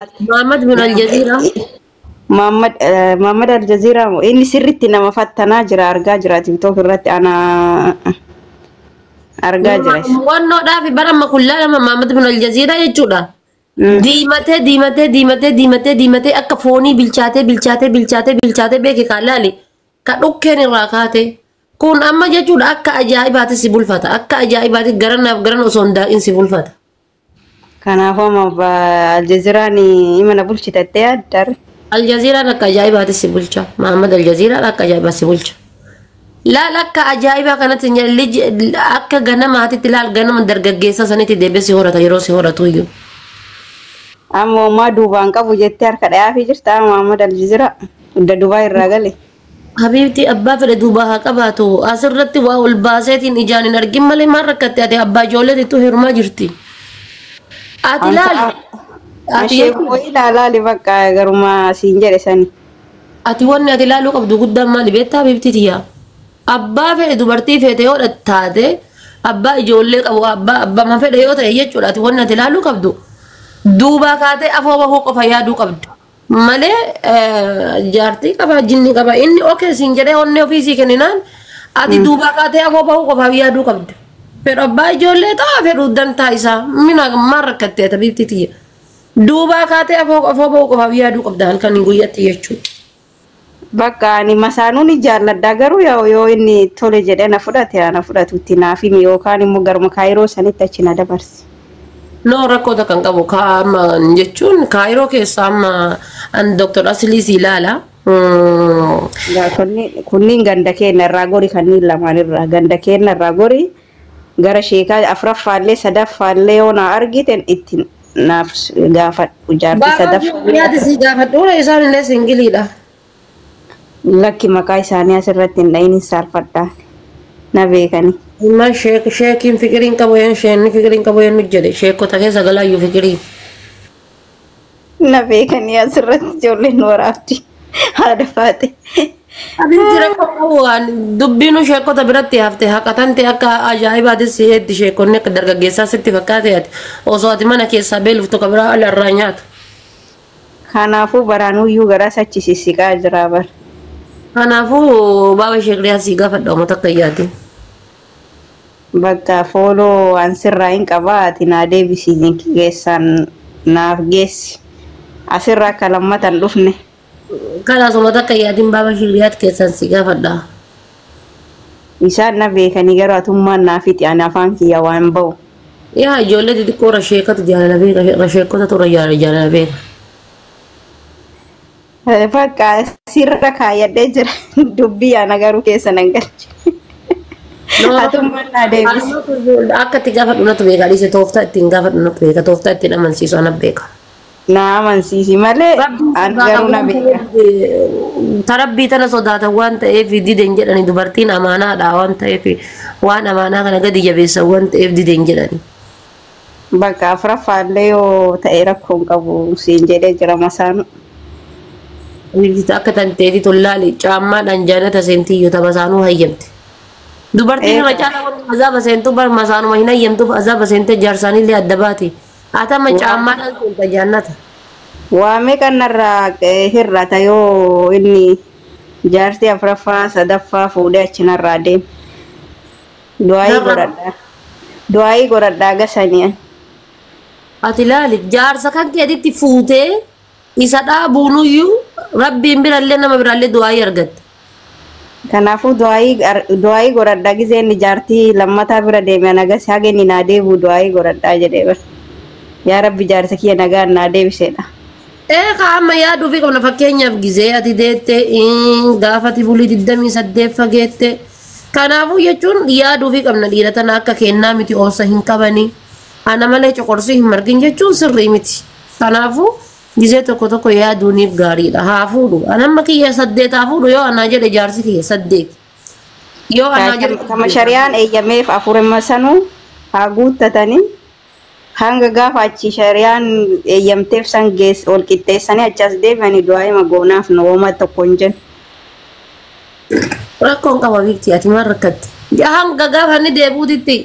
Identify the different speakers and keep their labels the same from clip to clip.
Speaker 1: Muhammad bin Aljazeera.
Speaker 2: Muhammad Aljazeera inni sirriitti nama fattanaa jira, argaa jira, TikTok irratti ana argaa jira.
Speaker 1: Wannoodhaaf bara amma kun laalama Muhammad bin Aljazeera jechuudha. Diimatee diimatee diimatee diimatee diimatee akka foonii bilchaatee bilchaatee bilchaatee bilchaatee beeke kan laali ka dhukkeen irraa kaate. Kun amma jechuudha akka ajaa'ibaatti si bulfata. Akka ajaa'ibaatti garanaaf garan osoo hin daa'in si bulfata.
Speaker 2: Kanaafuu amma Aljazeeraan mana bulchitattee yaaddarre.
Speaker 1: Aljazeeraan akka ajaa'ibaatti si bulcha. Muhammad Aljazeeraan akka ajaa'ibaatti si bulcha. Laal akka ajaa'ibaa kanatti akka ganamaatitti laal ganama dargaggeessa sanitti deebi'ee si horata yeroo si horatu iyyuu.
Speaker 2: Amma homaa duubaan qabu jettee harka dhayaafii jirta Muhammad Aljazeeraa. Hunda Dubaay irraa gale.
Speaker 1: Habiibti, abbaa fedhe duubaa haa qabaatu. Asirratti waa ol baaseetiin ijaan hin argin malee maal rakkatte? Ati abbaa ijoolleetittuu heerumaa jirti. Ati laal. Ati
Speaker 2: Ishee ilaalaali bakka garuma siin jedhe sani.
Speaker 1: Ati wanni ati ilaaluu qabdu guddaan maali beektaa, habiibti tiyyaa? Abbaa fedhe dubartii feete yoo taate, abbaa ijoollee qabu, abbaa fedhe yoo ta'e jechuudha, ati wanni ati ilaaluu qabdu duubaa kaatee afoo bahuu qofa yaaduu qabdu. Malee jaartii qaba, jinni qaba, inni okay siin jedhee onnee ofii sii kenninaan ati duubaa kaatee afoo bahuu qofaaf yaaduu qabdu. Fedhu abbaa ijoollee ta'a, fedhu dantaa isaa mina maal rakkattee ati, habiibti tiyya? Duubaa kaatee afoo bahuu qofaaf yaaduu qabda halkan guyyatti jechuudha.
Speaker 2: Bakka ani masaanuu ni jaalladha, garuu yoo inni tole jedhee na fudhate na fudhatutti naaf himi yookaan immoo garuma Kaayiroo sanitti achi na dabarsi.
Speaker 1: No, rakkoo takka hin qabu. Kaama jechuun Kaayiroo keessa amma an Dr. Asilii si ilaala.
Speaker 2: Kunniin ganda keenya irraa gori, kanneen lamaan irraa ganda keenya irraa gori, gara sheekaa afuraffaallee sadaffaallee yoo na argite itti naaf gaafadhu jaartii sadaffaallee.
Speaker 1: Yaada si gaafadhu, isaan illee singiliidha.
Speaker 2: Lakki, maqaa isaanii asirratti hin dhayin, hin saalfadhaan, na beekani.
Speaker 1: Ilmaan sheekiin fikiriin qabu een sheenni fikiriin qabu een jedhe sheekota keessa galaayyuu fikiriin.
Speaker 2: Na beekanii asirratti ijoolleen waraabdi haadha faate.
Speaker 1: Abinti rakkoo qabu waan dubbiinu sheekota biratti hafte haqatante akka ajaa'ibaatis si heeddi sheekonni akka dargaggeessaa sitti fakkaate, ati osoo ati mana keessaa beeluftu ka biraa ala irraa nyaatu.
Speaker 2: Kanaafuu baraanuyyuu garaa achi sissiqaa jira bara.
Speaker 1: Kanaafuu baaba sheekriyaa si gaafadha uummata akka yaadin.
Speaker 2: Bakka fooloo waan sirraa hin qabaa, ati naa deebisii, keessaan naaf geessi. Asirraa akka lammatan dhufne.
Speaker 1: Kanaas uummata akka yaadin baaba sheekriyaat keessan si gaafadha.
Speaker 2: Isaan na beekanii, garuu atummaan naafiti ani afaan kiyya waan ba'u.
Speaker 1: Yaa ijoollee xixiqqoo rasheekatu jaalala beeka, rasheekota tura jaalala beeka.
Speaker 2: Bakka sirra kaayyadhee jira, dubbii ana garuu keessa nan galche. Atummaan naa deebisi.
Speaker 1: Akka itti gaafadhu natu beeka, dhiise tooftaa ittiin gaafadhu natu beeka, tooftaa ittiin amansiisu ana beeka.
Speaker 2: Na amansiisi malee ani garuu na beeka.
Speaker 1: Tarabbii tana sodaatan waan ta'eef diden jedhani, dubartiin amaanaadha waan ta'eef, waan amaanaa kana gadi jabeessan waan ta'eef diden jedhani.
Speaker 2: Bakka afuraffaallee yoo ta'e rakkoon qabu siin jedhee jira masaanu.
Speaker 1: Akka tanteeti tollaali caammaadhaan jannata seentiyyuu tabasaanuu hayyamte. Dubartiin irra caalaa wanti azaaba seentu bar masaanuma hin hayyamtuuf azaaba seentee jaarsaanillee adda baati. Atama caammaadhaan seenta jannata.
Speaker 2: Waa meeqa narraa hir'ata yoo inni jaartii afuraffaa sadaffaa fuudhee achi narraa deema? Du'aayii godhadhaa. Du'aayii godhadhaa gasanii.
Speaker 1: Ati ilaali, jaarsa kan keetitti fuutee isa dhaabuunuyyuu rabbiin birallee nama birallee du'aayii argatte.
Speaker 2: Kanaafuu du'aayii godhadhaa, gizee inni jaartii lammataa bira deeme nagas haga inni naa deebi'u du'aayii godhadhaa jedhee bara. Yaa Rabbi, jaarsa kiyya nagaan naa deebisedha.
Speaker 1: Ee, amma yaaduu fi qabna, fakkeenyaaf gizee ati deette gaafa ati bulii 28 fageette. Kanaafuu jechuun yaaduu fi qabna, dhiira tana akka kennaa miti, oosa hin qabani. Ana malee coqorsii hin margin jechuun sirrii miti. Kanaafuu gizee tokko tokko yaaduuniif gaariidha. Haa fuudhu. Anamma kiyya 8 haa fuudhu yoo anaa jedhe, jaarsi kiyya 8. Yoo anaa jedhe.
Speaker 2: Kama shari'aan eeyyameef afurima sanuu haa guuttatanii, hanga gaafa achi shari'aan eeyyamteef san geess ol qixxeessanii achas deebi'anii du'aayima goonaaf nu hooma tokko hin jennu.
Speaker 1: Rakkoon qaba biifti, ati maal rakkatte? Hanga gaafa inni deebi'uutitti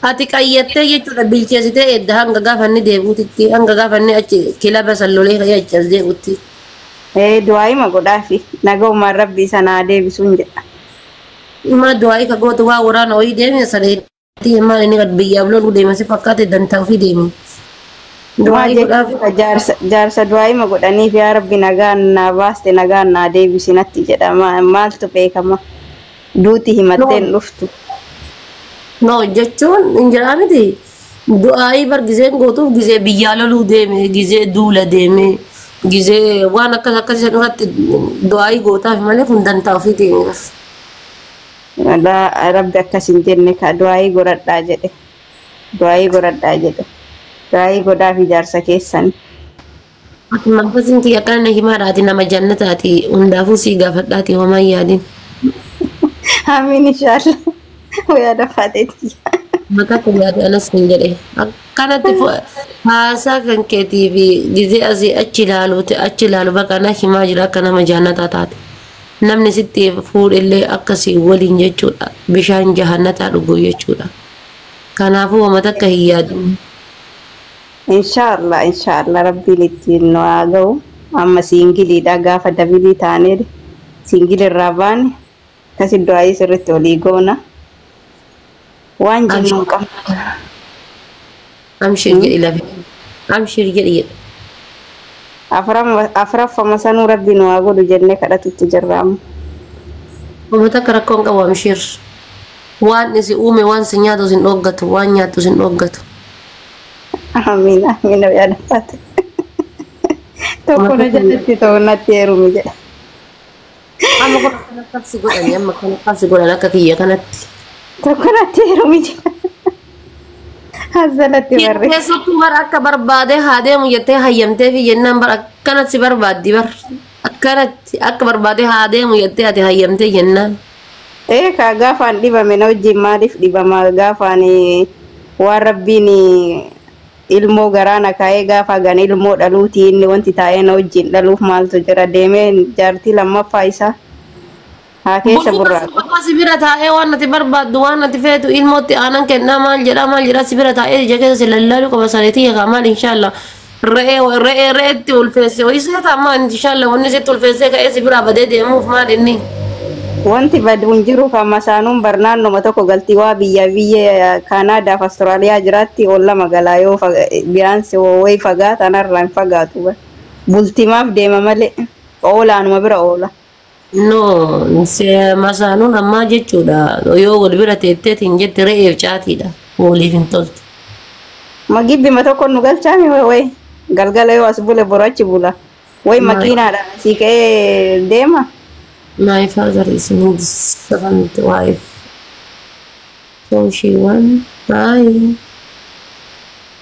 Speaker 1: Ati qayyattee jechuudha bilcheessitee edda hanga gaafa inni deebi'utti hanga gaafa inni achi kilaba san lolee ka'ee achi as deebi'utti.
Speaker 2: Ee, du'aayima godhaafi nagaumaan rabbi isa naa deebisuun jedha.
Speaker 1: Ma du'aayii ka gootu waa waraana wayii deeme sadeetti maal inni biyyaaf loluu deeme si fakkaate dantaa ofii deeme.
Speaker 2: Maal
Speaker 1: Du'aayii godhaafi.
Speaker 2: jechuudha jaarsa jaarsa du'aayima godhaniif yaa rabbi nagaan naa baaste nagaan naa deebisi natti jedha. Maaltu beekama duuti himatteen dhuftu.
Speaker 1: No jechuun hin jiraa miti. Du'aayii bar gizeen gootuuf gizee biyyaa loluu deeme, gizee duula deeme, gizee waan akkas akkasii san irratti du'aayii gootaaf malee kun dantaa ofii deeme.
Speaker 2: Rabbi akkas hin jenne ka du'aayii godhadhaa jedhe. Du'aayii godhadhaa jedhe. Du'aayii godhaaf ijaarsa keessan.
Speaker 1: Ati manfasin kiyya akkana na himaadhaati nama jannataati hundaafuu sii gaafadhaati homaa hin yaadin.
Speaker 2: Amiin inshaallah. Yaada faateeti.
Speaker 1: Mata kun yaade anas hin jedhe. Akkanatti haasaa kan keetii fi gizee asii achi ilaaluuti achi ilaalu bakka na himaa jira akka nama jannataa taate. Namni sitti fuudhellee akkasii waliin jechuudha. Bishaan jahannataa dhugu jechuudha. Kanaafuu wama takka hin yaadin.
Speaker 2: Inshaallah inshaallah rabbiin ittiin nu haa ga'u. Amma siingiliidha gaafa dabilii taanee siingilii irraa baane akkasi du'aayii sirriitti olii goona. Waan jennu hin qabnu.
Speaker 1: Amshir jedhi lafe. Amshir jedhi jedha.
Speaker 2: Afuraffama sanuu rabbi nu haa godhu jennee kadhatutti jirra amma.
Speaker 1: Wama takka rakkoon qabu amshir. Waan isi uume waan si nyaatu sin dhoggatu waan nyaattu sin dhoggatu.
Speaker 2: Amiin amiin yaada faate. Tokko na jalatti ta'u natti heerumi jedha.
Speaker 1: Amma kun akkana qabsi godhani amma kana qabsi godhan akka kiyya kanatti.
Speaker 2: Tokko natti heerumi jedha. Azalatti barree.
Speaker 1: Keessattuu bara akka barbaadee haa deemu jettee hayyamtee fi jennaan bara akkanatti si barbaaddi bar akkanatti akka barbaadee haa deemu jettee ati hayyamtee jennaan.
Speaker 2: Ee ka gaafaan dhibame na wajjin maaliif dhibama gaafaan waan rabbiin ilmoo garaana kaa'ee gaafa gan ilmoo dhaluuti inni wanti taa'ee na wajjin dhaluuf maaltu jira deemee jaartii lammaffaa isaa haa keessa burraaqu.
Speaker 1: Bultii si bira taa'ee waan ati barbaaddu waan ati feetu ilmootti aanan kennaa maal jedhaa si bira taa'ee ija keessa si lallaaluu qaba sareetii yaa maal inshaallah re'ee re'ee re'eetti ulfeesse wayii seetaa maal inshaallah wanni sitti ulfeessee ka'ee si biraa badee deemuuf maal inni.
Speaker 2: Wanti badu hin jiru kan masaanuun barnaannoma tokko galtii waa biyya biyya Kaanaadaaf Awustiraaliyaa jiraatti olla magaalaa yoo biyaansi wayii fagaata anarraa hin fagaatu. Bultimaaf deema malee oolaanuma bira oola.
Speaker 1: No, masaanuun ammaa jechuudha yoo wal bira teetteetiin jette re'eef caatiidha waliif hin toltu.
Speaker 2: Magibbima tokko nu galchaami wayi galgala yoo as bule boru achi bula wayi makiinaadhaan asii ka'ee deema.
Speaker 1: My father is needs seventh wife. So she won. Hi.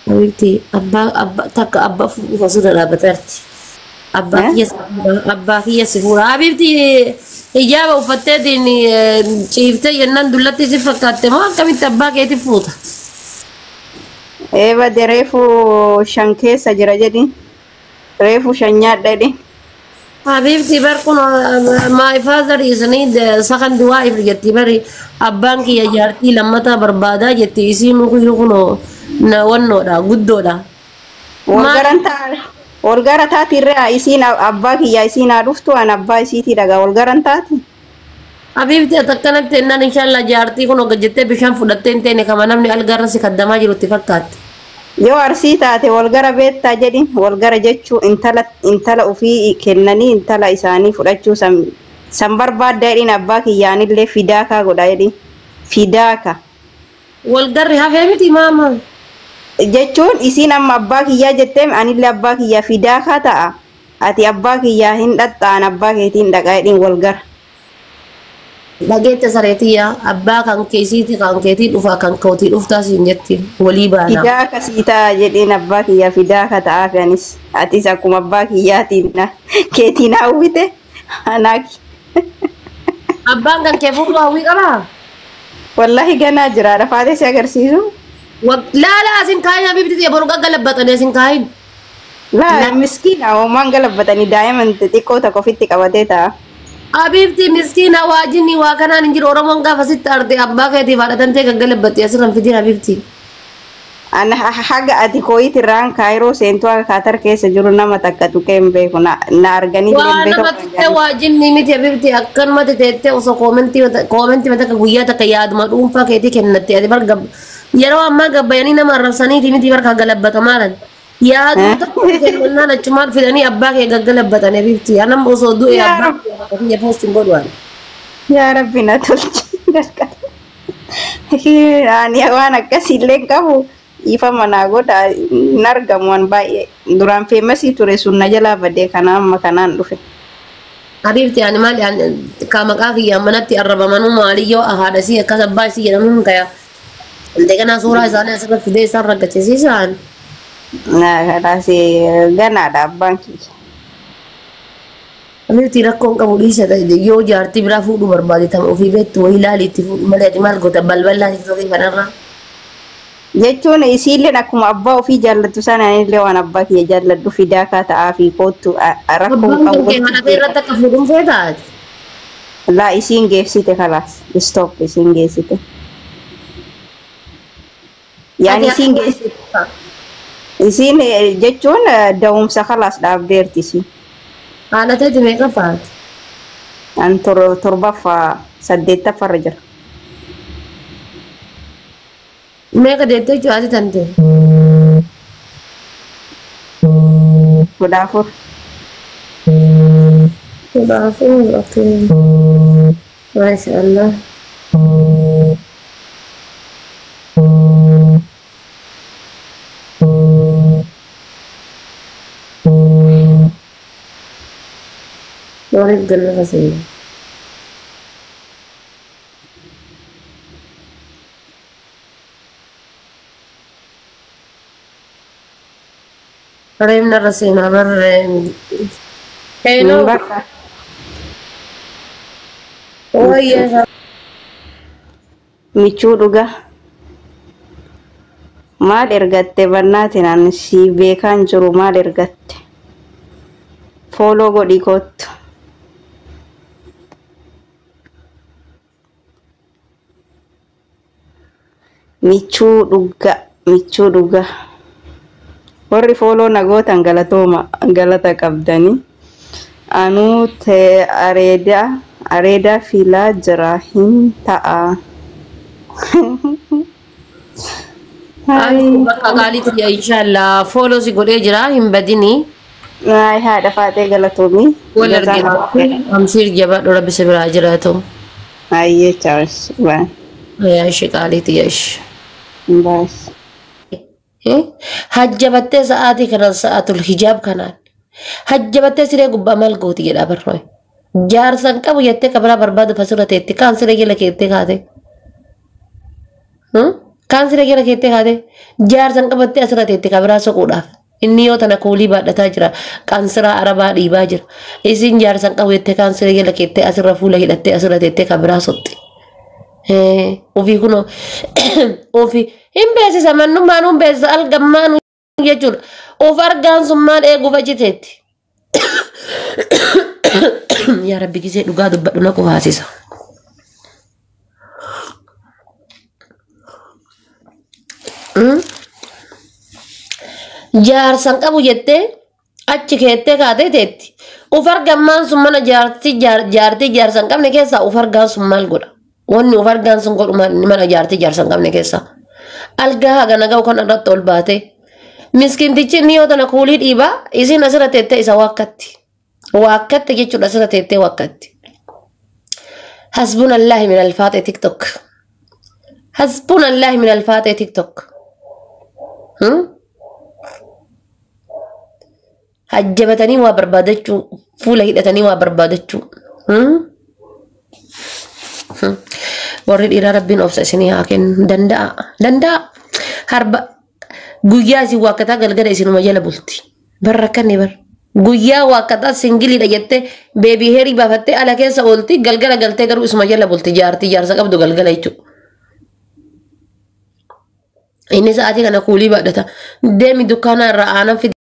Speaker 1: Habibti abbaa abbaa takka abbaa fuudhuuf asirra dhaabbatarti. Abbaa kiyya abbaa kiyya si fuudha. Habibti hijaaba uffatteetiin ciiftee jennaan dullatti si fakkaatte moo akkamitti abbaa keetti fuuta?
Speaker 2: Eeba de reefu shan keessa jira jedhi. Reefu shan nyaadha jedhi.
Speaker 1: Habibti bar kun my father is need second wife jetti bari abbaan kiyya jaartii lammataa barbaadaa jetti isiin kuyyuu kunoo na wannoodha guddoodha.
Speaker 2: Wal gara taati irraa isiin abbaa kiyya isiin haa dhuftu an abbaa isiitii dhagaa wal garan taati.
Speaker 1: Habibti ati akkanatti jennaan inshaallah jaartii kun hogga jettee bishaan fudhattee hin teene kama namni algaarra si kaddamaa jirutti fakkaatti.
Speaker 2: Yoo arsii taate wal gara beektaa jedhi wal gara jechuu intala intala ofii kennanii intala isaanii fudhachuu san san barbaadda jedhiin abbaa kiyyaanillee fidaakaa godha jedhi fidaaka.
Speaker 1: Wal garri hafee miti maama.
Speaker 2: Jechuun isiin amma abbaa kiyyaa jettee anillee abbaa kiyyaa fidaakaa ta'a. Ati abbaa kiyyaa hin dhaxxaan abbaa keetiin dhaqaa jedhiin wal gara.
Speaker 1: Dhageette sareetiyyaa abbaa kan keesiiti kan keetii dhufaa kan kootii dhuftaa siin jetti walii baanaa.
Speaker 2: Fidaaka sii ta'a jedhiin abbaa kiyyaa fidaaka ta'aa fi anis atis akkuma abbaa kiyyaatiin keetiin hawwite anaaki.
Speaker 1: Abbaan kan kee fuudhu hawwii qabaa?
Speaker 2: Wallahi ganaa jira rafaatee si agarsiisu.
Speaker 1: Laala asin kaayin habibti ta'e boru gaggalabbatanii asin kaayin.
Speaker 2: Laa miskiina homaan galabbatanii daa'ima xixiqqoo tokko ofitti qabatee ta'a.
Speaker 1: Habibti miskiina waajinni waa kanaan hin jiru Oromoon gaafa sitti arte abbaa keetiif haadha tantee gaggalabbatte asirran fidin habibti.
Speaker 2: Ana haga ati kooyit irraan Kaayiroo seentuu akka Kaatar keessa jiru nama takka tuqee hin beeku na arganii illee
Speaker 1: Waa
Speaker 2: hin
Speaker 1: nama
Speaker 2: beeku.
Speaker 1: tuqee waa jinni miti habibti akkanumatti teettee osoo koomentii takka guyyaa takka yaaduma dhuunfaa keetii kennatte ati bar yeroo ammaa gabbayanii nama arrabsaniiti miti barka galabbatamaa yaaduma tokko kennannaan achumaan fidanii abbaa kee gaggalabbatan habibti anam osoo du'e abbaa kiyya poostiin godhuan.
Speaker 2: Yaa Rabbi na tolchi. Ani waan akkasiillee hin qabu. Ifa manaa godha hin argamu waan baay'ee. Duraan feemasii ture sun na jalaa badee kana amma kanaan dhufe.
Speaker 1: Habibti ani maal ka maqaa kiyyaan manatti arrabamanuu maaliyyoo haadha sii akkas abbaa isii jedhamu hin kaya. Indegana suuraa isaanii asirra fidee isaan rakkachisiisaan.
Speaker 2: Kanaas ganaadha abbaan kiyya.
Speaker 1: Habibti rakkoon qabu dhiisa yoo jaartii biraa fuudhuu barbaade tama ofii beektu wayii ilaali itti fuudhu malee ati maal goota balbalaa tiktookii kanarraa.
Speaker 2: Jechuun isiilleen akkuma abbaa ofii jaallattu sana anillee waan abbaa kiyya jaalladhu fidaa kaa ta'aa fi koottu rakkoo
Speaker 1: Abbaan
Speaker 2: qabu.
Speaker 1: kan kee haadha irratti akka fuudhuun feetaati.
Speaker 2: Laa isiin geessite kalaas stop isiin geessite. Yaani isiin geessite. Isiin jechuun da'umsa kalaas dhaabdeerti isiin.
Speaker 1: Haadha teeti meeqa faati?
Speaker 2: An torbaffaa saddeettaffarra jira.
Speaker 1: Meeqa deettee jechuudha ati tante?
Speaker 2: 14.
Speaker 1: 14, okay. Maasha Allah. Maaliif ganna faseena? Reemna irra seenaa barreen. Hello.
Speaker 2: Bakka.
Speaker 1: Wayyaa.
Speaker 2: Michuu dhuga. Maal ergatte bannaatiin ani si beekaan jiru maal ergatte? Fooloo godhii koottu. Michuu dhuga. Michuu dhuga. Warri fooloo na gootan galatooma galata qabdanii. Anuu ta'e areeda filaa jira hin ta'a.
Speaker 1: Bakka qaaliitti yaa inshallah fooloo si godhee jira hin badini.
Speaker 2: Ay haadha faatee galatoomii.
Speaker 1: Wal argina. Amsiir jabaadhu rabbi si biraa jiraatu.
Speaker 2: Ayyee chaas. Bye.
Speaker 1: Yaa ishee qaaliitti yaa ishee.
Speaker 2: Baas.
Speaker 1: Hajjabattee sa'aatii kanaan sa'aatul hijaab kanaan hajjabattee siree gubbaa maal gooti jedha barnooy. Jaarsan qabu jettee kabiraa barbaadu fasirra teetti kaan siree jala keettee kaate. Kaan siree jala keettee kaate jaarsan qabattee asirra teetti kabiraa soquudhaaf. Inni yoo tana kuulii baadhataa jira qansiraa arabaa dhiibaa jira. Isin jaarsan qabu jettee kaan siree jala keettee asirra fuula hidhattee asirra teettee kabiraa soqxi. Ofii kunoo ofii hin beeksisa mannummaan hin beeksisa algammaan jechuudha. Of argaan sun maal eeguuf achi teetti. Yaa Rabbi gisee dhugaa dubbadhu na qubaasisa. Jaarsan qabu jettee achi keettee kaatee teetti. Of argammaan sun mana jaartii jaarsan qabne keessaa of argaan sun maal godha? Wanni of argaan sun godhu mana jaartii jaarsan qabne keessaa. Algaa haga naga'u kan irratti ol baate. Miskiintichi inni yoo tana kuulii dhiibaa isiin asirra teettee isa waakkatti. Waakkatti jechuudha asirra teettee waakkatti. Hasbunallahi min alfaaxee tiktok. Hasbunallahi min alfaaxee tiktok. Hajjabatanii waa barbaadachuu fuula hidhatanii waa barbaadachuu. Warri dhiiraa rabbiin obsa isinii haa kennu danda'a. Danda'a. Harba guyyaa isin waakkataa galgala isinuma jala bulti. Barra akkanni bara. Guyyaa waakkataa singiliidha jettee beebii heerii baafattee ala keessa oolti galgala galtee garuu isuma jala bulti jaartii jaarsa qabdu galgala jechuudha. Inni sa'aatii kana kuulii baadhata. Deemi dukkaana irraa aanan fidi.